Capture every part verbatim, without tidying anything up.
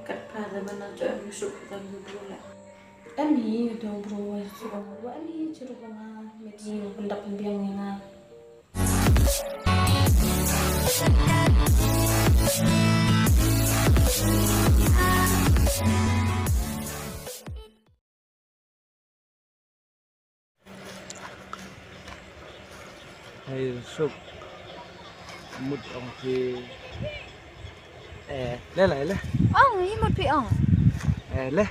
Kat pa da ba na jooh em ïa suk ka dang bru la. Em hi dang bru wa suk wa em hi chiru ba nga met hi wa pyndap pynbiang ïa nga. Hai suk mut ong phi. Eh, le le le. Ong, i mut phi ong. Eh, le.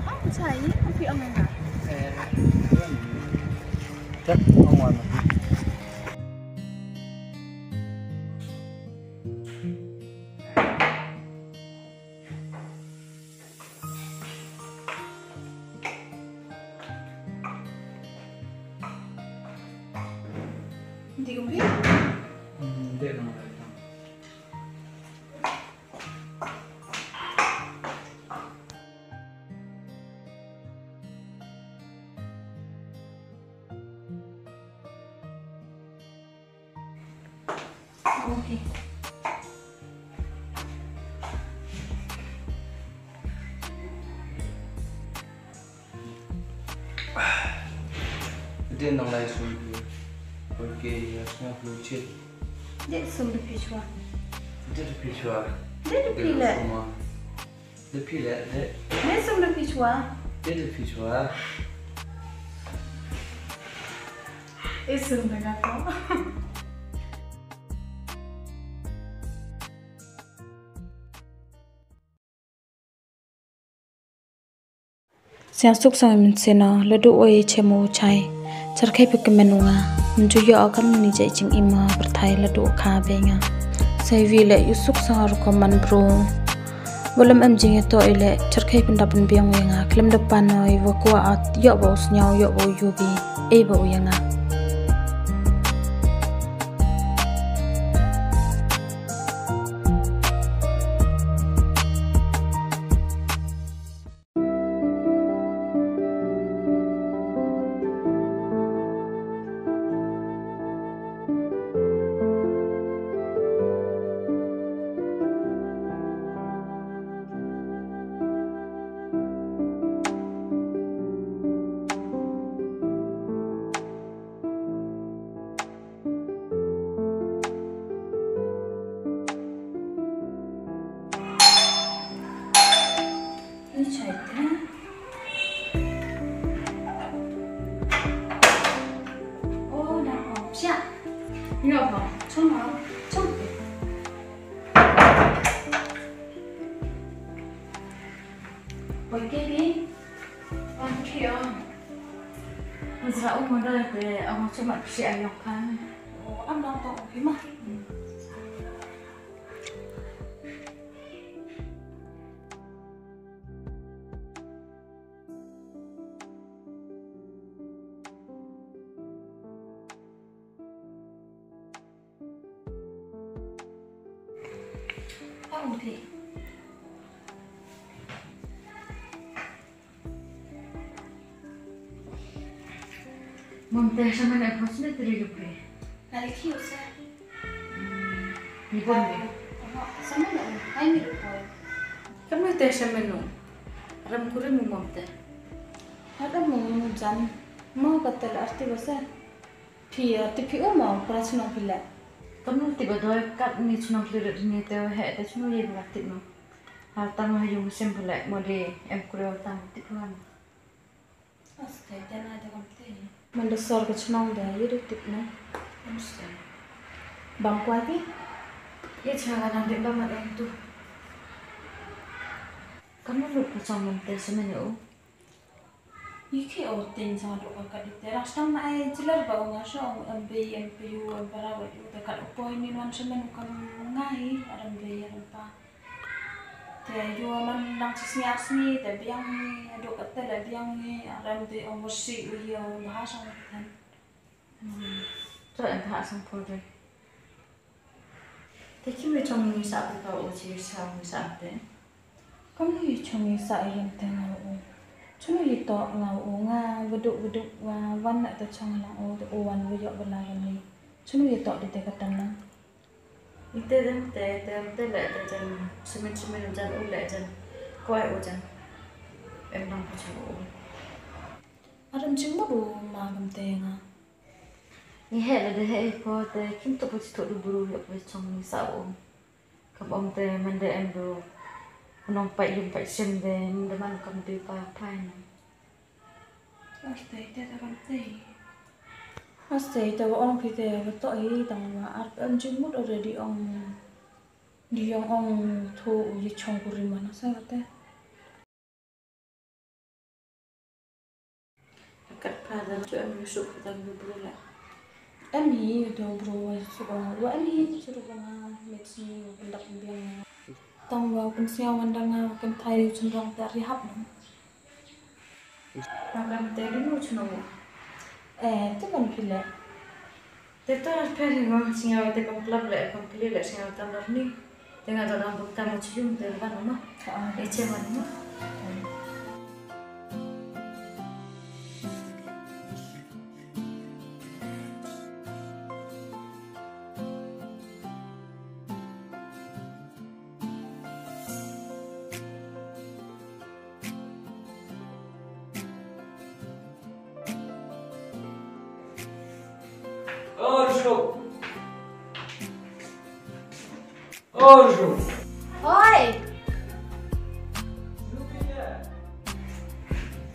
Ong, chai, i mut phi ong enga. Eh. Chak ong wan. Hindi ko phi? Hmm, hindi naman. Okay. Dei nang lai sum phi. Okay, ya sum phi chit. Dei sum phi chwa. Dei phi chwa. Dei phi le. Dei phi le, dei. Dei sum dei phi chwa. Dei dei phi chwa. Dei sum dei nga ko. Sñiaw suk sñiaw mynsiem, lada u ïa chem u chai. Cherkhei phi kmen u nga. Mynjur ïoh kam ni jai jingim ha pyrthai lada u kha bei nga. Sa iwi leh ïa u suk sñiaw rukom man bru. Ba lem em jingïatoh ïa leh cherkhei pyndap pynbiang u ïa nga. Khlem da pan u ïa wa kwah ïoh ba u sñiaw ïoh ba u ïohi. Ei ba u ïa nga. Ni chai te. Oh, na ko pia. Ni ko, chong ko, chong ko. Oi, ke bi. Wan ki ong. Ngi zra u model te ong chu mat psi ayong kan. Oh, am dang tong ki ma. Ong phi. Mom te sa mana pos ne tri rupi. Nali ki usa. Ni bon ni. Aha, sa mana u. Ai ni rupi. Kam ni te sa menu. Ram kuri mu mom te. Ada mu jan. Mau kata la arti basa. Phi, eh, te phi u mo, para chnong phi leh. Kamnu te ba doi kat ni chnong phi leh ni te he te chnu ye ba tip no. Ha tang ha yung sem phi leh mo de em kure tang tip phi wan. Aste te na te kam te. Man da sor ka chnong da ye de tip no. Aste. Bang kwai phi? Ye cha ka nang de ba ma em tu. Kamnu lut ka chong man te semen u. Ïa ki o tin sa dok ka kat ite. Rang sdang na ai jiler ba u nga sha ong em bei em pei u em para ba u te kat u poi ni wan sha men u kam nga hi aram bei aram pa. Te yu man nang chi sñiaw sñi te biang hi dok kat te le biang hi aram te ong si u ïa u ha sang ten. Hmm. To em ha sang poi de. Te kim ri chong ni sa te ka u chi sa ni sa te. Kam ni chong ni sa ïa te nga u. Chunu ïa to nga u nga beduk beduk wa wan na te chong lang u te u wan wa yok bela kan ni. Chunu ïa to di te ka tan na. Te dem te dem te le te jan simen simen jan u le jan. Kwai u jan. Em dang phu chu u. Aram jingmut u ma kam te nga. Ni he le de he ko te kim to phu chu to du bru le phu chong ni sa u. Kam om te man de em du. Nong pai yum pai sim de man de man kam te pa pai na. Astei te ta kam te. Astei te wa ong phi te wa to hi tang wa ar em jingmut already ong. Di ong ong thu u yi chong ku ri man sa te. Kat pa da chu em yu suk dan bu bru la. Em hi do bru wa suk ong wa em hi chu ru ba nga met ni wa kan dak biang. Tang wa kan sia wan dang nga kan thai chun dang ta ri hap no. Makan te dinu chno. Eh, te kan phi le. Te to phe ri ngam singa te kan plap le kan pli le singa ta nar ni. Te nga da dang buk ta mo chium te ban ma. Ah. E che man ma. Oi!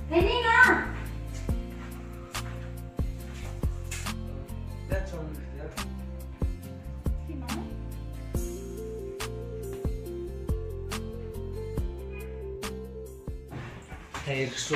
Hei ni nga. Hey, Rsu.